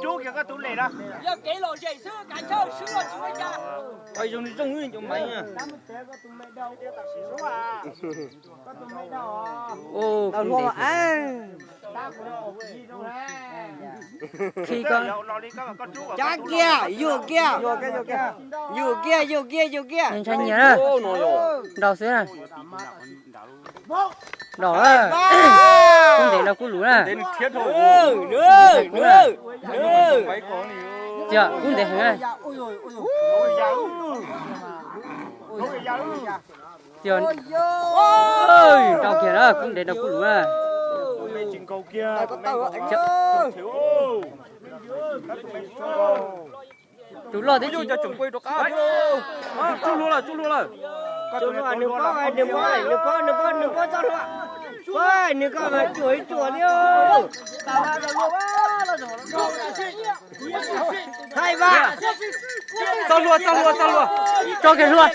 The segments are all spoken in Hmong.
Cub kiag koj tus lem na. Yog kev lom zem xwb, kav chawj swb los tsis ua cas. Qhov zoo li zoo cov maiv na. Khi ko. Cab kiag, yuam kiag. Yuam kiag, yuam kiag, yuam kiag. Ntshai nyias na. Nraus xwb na. Nraus. Kub ntev nraus kub luv na. Txiv, kub ntev heev na. Txiv, nraus kiag na, kub ntev nraus kub luv na. Tus loj twb tsis tsuj hlua lawm, tsuj hlua lawm. Nws pob, nws pob, nws pob, nws pob txoj hlua. Nws koj mas cuam ib cuam li. Hais mas. Txoj hlua, txoj hlua, txoj hlua. Tso kiag hlua.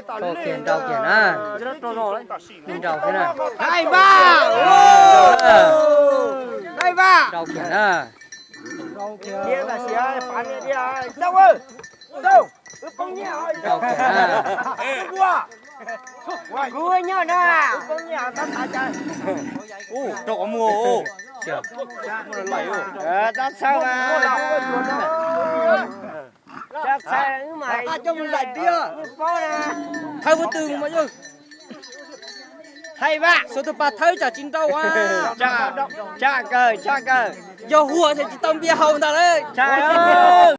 Tso kiag nraus kiag na. Nraus thiab na. Hais mas. Hais mas. Nraus kiag na. Kuv nyob no. Rau qhov muag. Tab txhawj mas. Tab txhawj wb mas coj mus zais tiag. Thawb puab tw mas yog. Hais mas. Xuas tus pas thawb tsam tsis nrau. Tshaj kawg, tshaj kawg. Yog huam ces tsis tau npias haus ntag lauj.